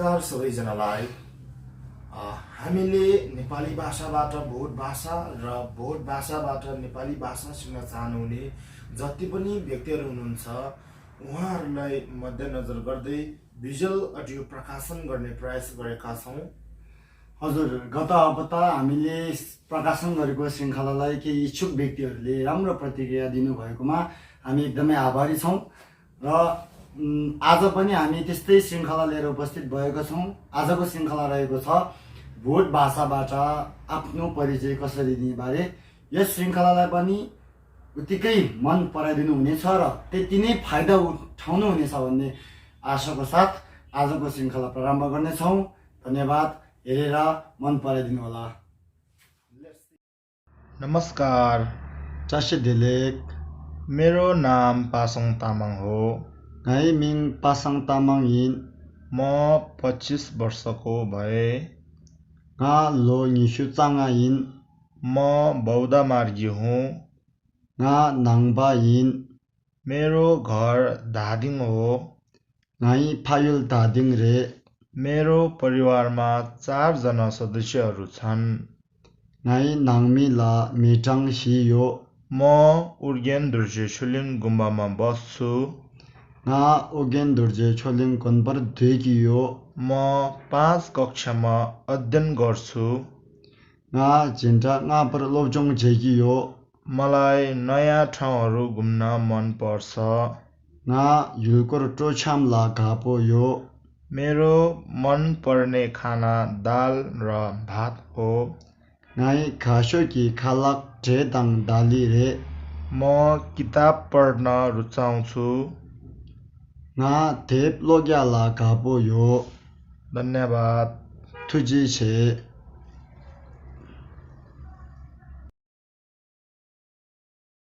नमस्कार सबैजनालाई। हामीले नेपाली भाषाबाट भोट भाषा र भोट भाषाबाट नेपाली भाषा सिक्न चाहनुहुने जति पनि व्यक्तिहरू हुनुहुन्छ उहाँहरूलाई मध्यनजर गर्दै भिजुअल अडियो प्रकाशन गर्ने प्रयास गरेका छौँ। हजुर, गत हप्ता हामीले प्रकाशन गरेको श्रृङ्खलालाई केही इच्छुक व्यक्तिहरूले राम्रो प्रतिक्रिया दिनुभएकोमा हामी एकदमै आभारी छौँ र आज पनि हामी त्यस्तै श्रृङ्खला लिएर उपस्थित भएका छौँ। आजको श्रृङ्खला रहेको छ भोट भाषाबाट आफ्नो परिचय कसरी दिने बारे। यस श्रृङ्खलालाई पनि उत्तिकै मन पराइदिनु हुनेछ र त्यति नै फाइदा उठाउनु हुनेछ भन्ने आशाको साथ आजको श्रृङ्खला प्रारम्भ गर्नेछौँ। धन्यवाद। हेरेर मन पराइदिनु होला। नमस्कार, चासे दिलेक मेरो नाम पासङ तामाङ हो। गाई मिङ पासाङ तामाङ यिन म 25 वर्षको भए। गा लो निसु चाङा यिन म बौद्ध मार्गी हुँ। गा नाङबा यिन मेरो घर धादिङ हो। गाई फायुल धादिङ रे मेरो परिवारमा 4 जना सदस्यहरू छन्। गाई नाङमी ला मेटाङ सियो म उर्गेन दुर्जे छुलिङ गुम्बामा बस्छु। गा ओगेन दुर्जे छोलिङ कोनपर धुइकियो म 5 कक्षामा अध्ययन गर्छु। गा झिन्टा गा पर लोबजोङ झेकियो मलाई नयाँ ठाउँहरू घुम्न मन पर्छ। गा युलकोर टोछाम ला घापो यो मेरो मन पर्ने खाना दाल र भात हो। गाई खासो कि खालक ढेदाङ डाली रे म किताब पढ्न रुचाउँछु। गा थेप लोग्या ला घापो यो धन्यवाद। थुजी छे।